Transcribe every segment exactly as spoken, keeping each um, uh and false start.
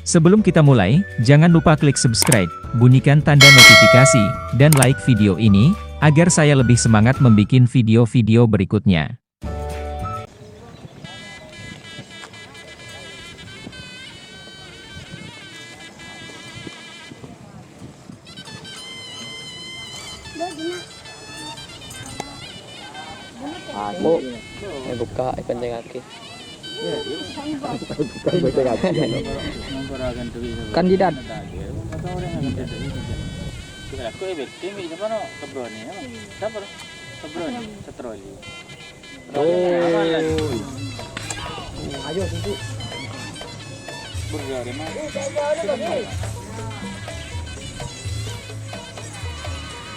Sebelum kita mulai, jangan lupa klik subscribe, bunyikan tanda notifikasi, dan like video ini, agar saya lebih semangat membuat video-video berikutnya. Aku, eh, buka, eh, kencengake. Kandidat. Aku, eh, bete, mi, sapa, no? Kebroni, apa? Sapa, no? Kebroni, Setroli. Oh. Ayo, Siti. Burger, ya, Mas.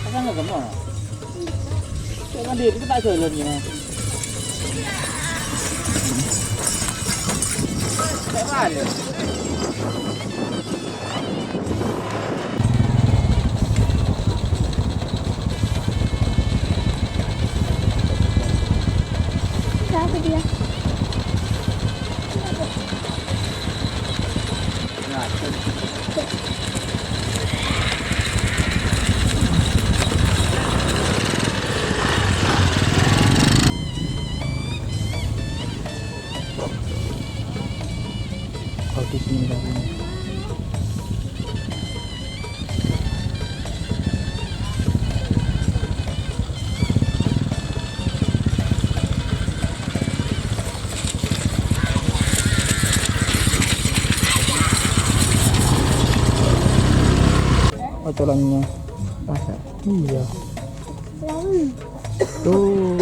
Pasang nggak gemuk? Cek kan dia, kita tak jalan, ya, Mas. Cek balik. Siapa dia? Habis mendarat. Kocolannya. Masa? Iya. Tuh.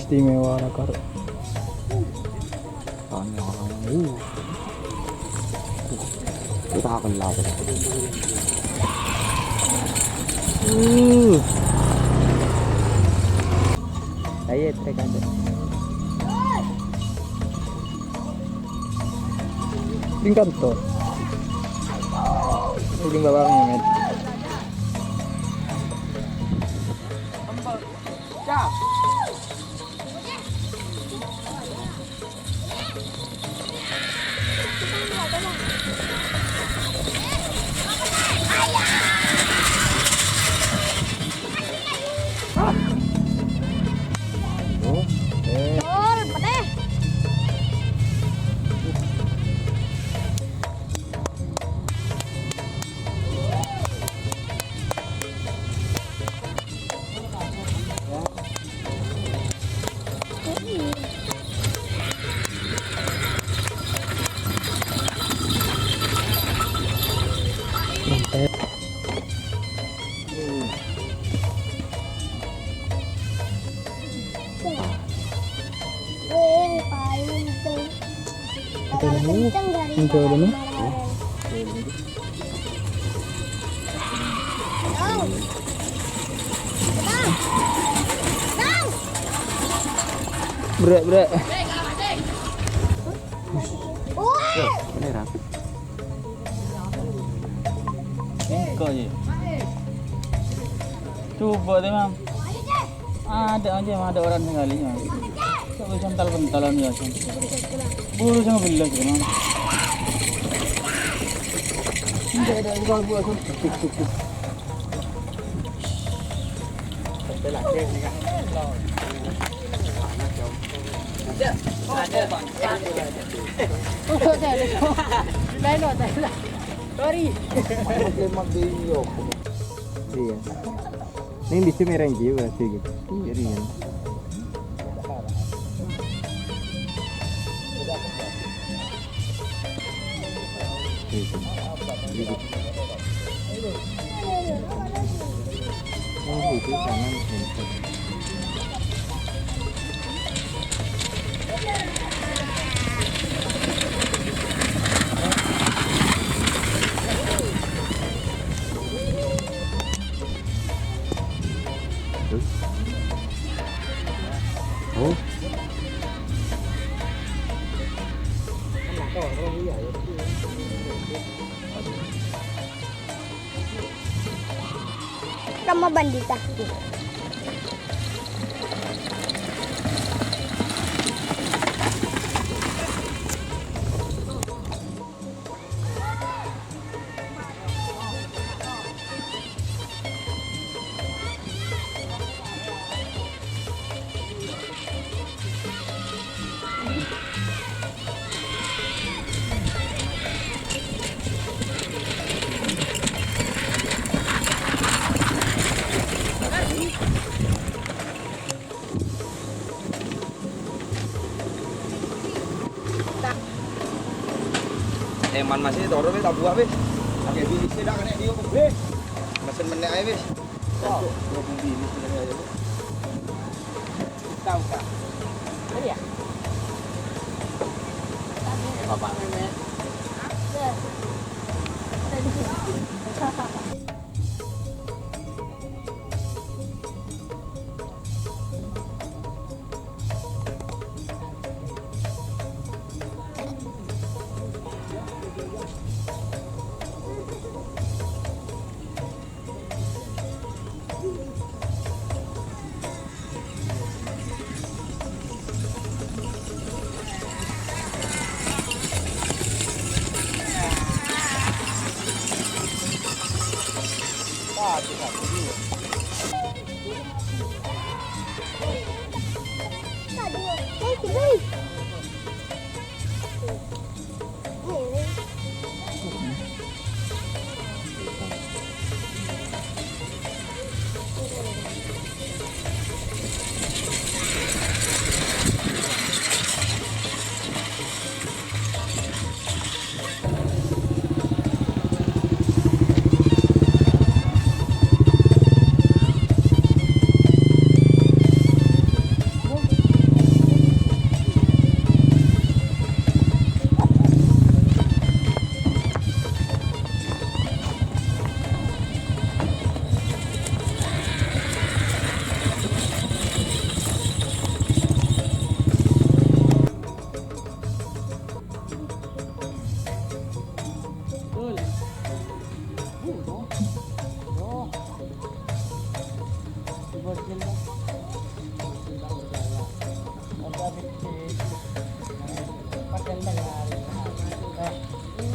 Istimewa, Nakar. Tanya orang. Uh. Uh. Kita akan lawan. Uh. Ayo, trek aja. Tingkat tuh. Ini bawahnya, men. Wih, paling kenceng. Bakal kenceng dari kemarin. Dong. Dong. Dong. Brek, brek. Wah. Beneran. Engko' ye. Coba deh, Mam. Ada aja, ada orang sekali, Mam. Coba sental-pentalan ya, Sam. Buru sama belas, Mam. Enggak ada yang ganggu aku. Tuk, tuk, tuk. Sorry. Iya. Ini bisa mereng jiwa sih gitu. Jadi ya. Oh. Rama Bandita. Eman masih toro, wis, tabuwa, wis. Oke, bini sih dah kena dia, wis. Mesen meneh ae, wis. Tau. Dua puluh bini sebenarnya aja, wis. Tau, Kak. Ini ya? Bapak Mehmet.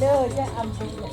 Lho, ya ampun, ya.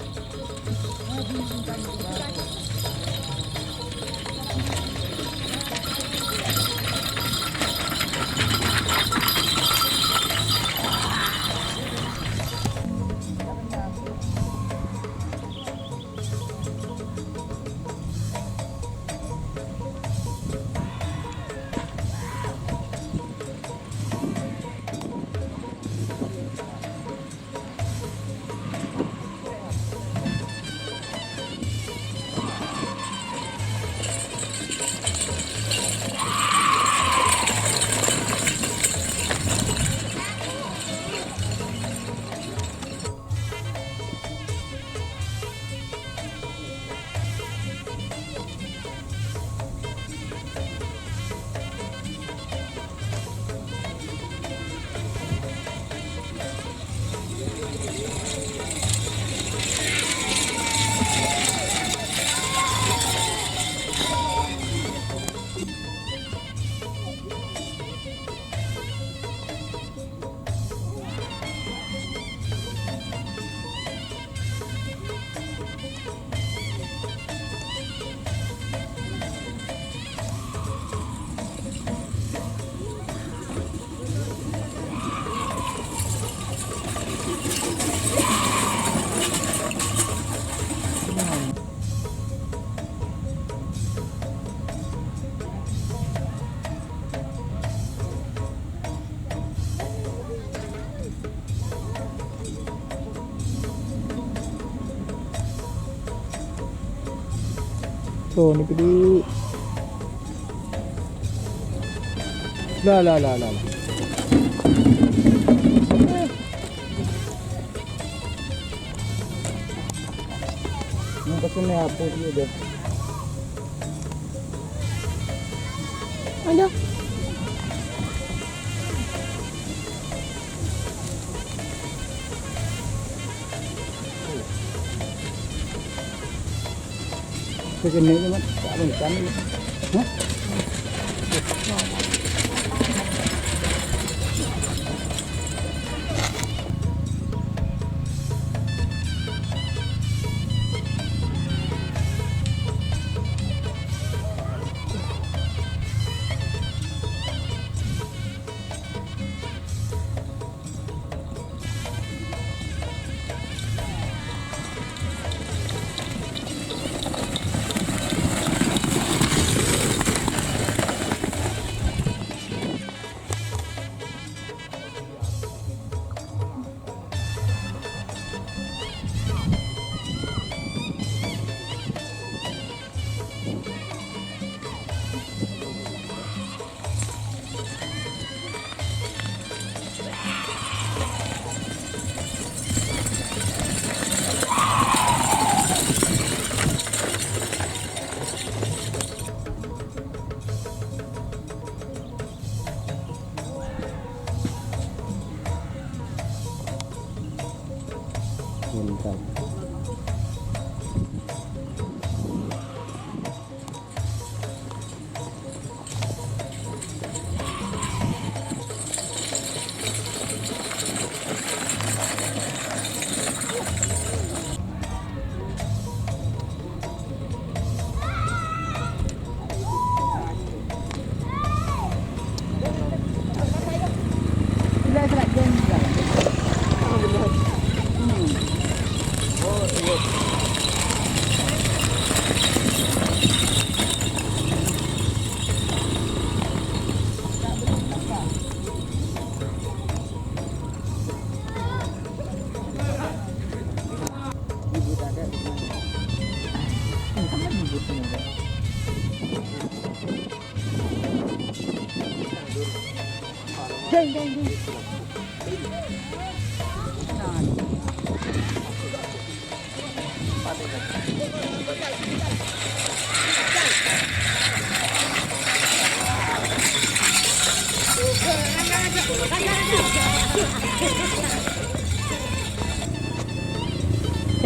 Tuh, ini dulu. Lah, lah, lah, lah, lah. Yang kesini hapus dulu deh. Aduh. Kekene, Mat. Tak kencang ini. Hah?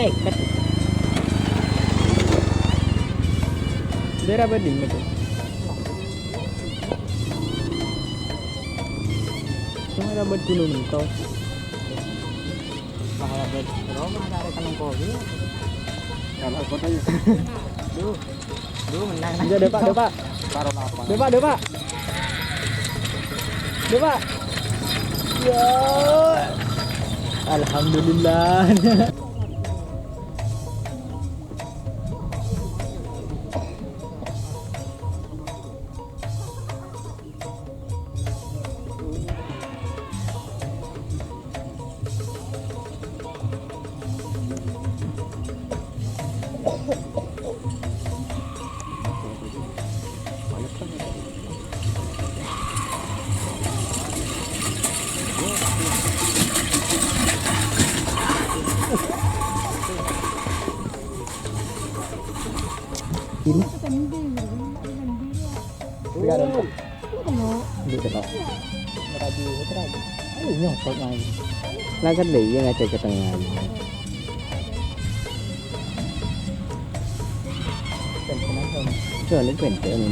Sèket. Dârâ bâdâ, Mas. Cuma ada buat gunung itu. Pahala buat rumah, ada kanong kopi. Kalau kota itu. Duh. Duh, menang. Enggak, dâpa', dâpa'. Taruh lapang. Dâpa', dâpa'. Dâpa'. Ya. Alhamdulillah. Ini. Enggak ada. Enggak ada. Ayo, nyotot lagi. Lah, kan dâ' iyâ ngajhâk ka tengah. Soalnya pente. Ada,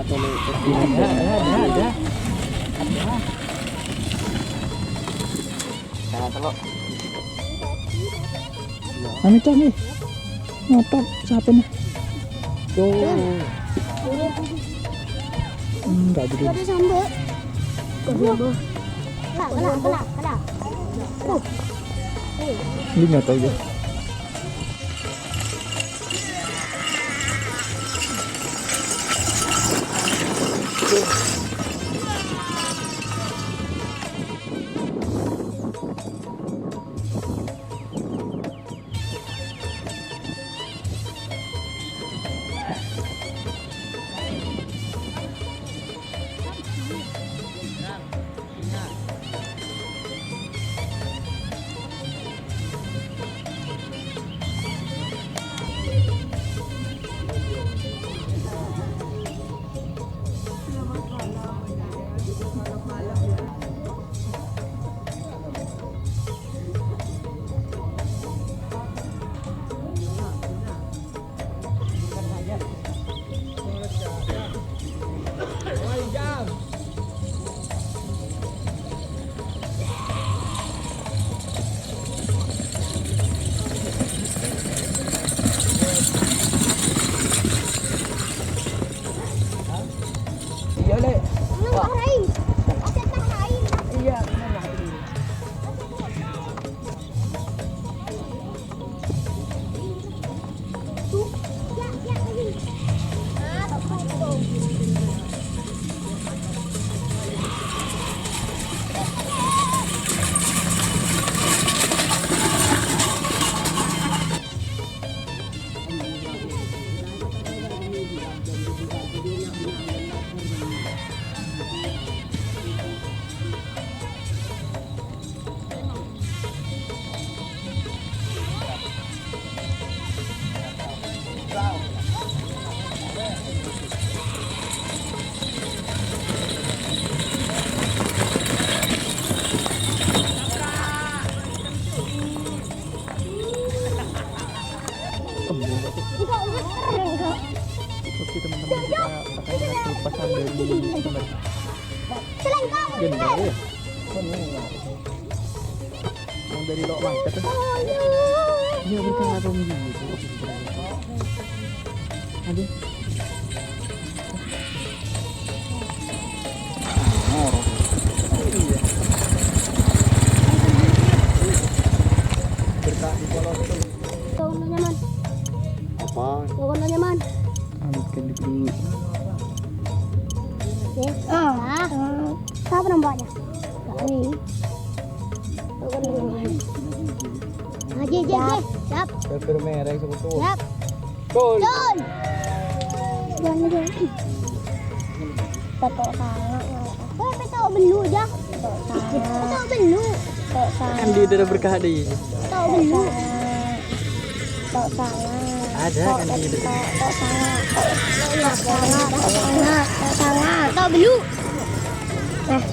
ada, ada. Nah, telok. Amit, Amit. Ngotot, sapèna? Tuh. Hmm, enggak jadi. Ada sambal. Kena, kena, kena, kena. Tuh. Ini nggak tahu ya. Iya, Lek. Nang lain. Aset nang lain. Iya, nang lain. Pasangan dari Jendela ya? Yang dari Lok Mangket ya? Iya, bukan apa gitu. Aduh. Berkah di kolong itu. Tahu nyaman. Apa? Tahu nyaman. Amit kan dulu. Oke. Ah. Siapa nampaknya? Kami. Tahu nyaman. Aja, aja, aja. Siap. Berber mereng sebetulnya. Siap. Gol. Gol. Jangan, jangan. Petok sanga. Weh, petok belu, jah. Petok sanga. Petok belu. Petok sanga. Kan di daerah berkah di. Petok belu. Petok sanga. Ada kan di daerah. Petok sanga. Petok sanga. Petok sanga. Petok belu. Eh.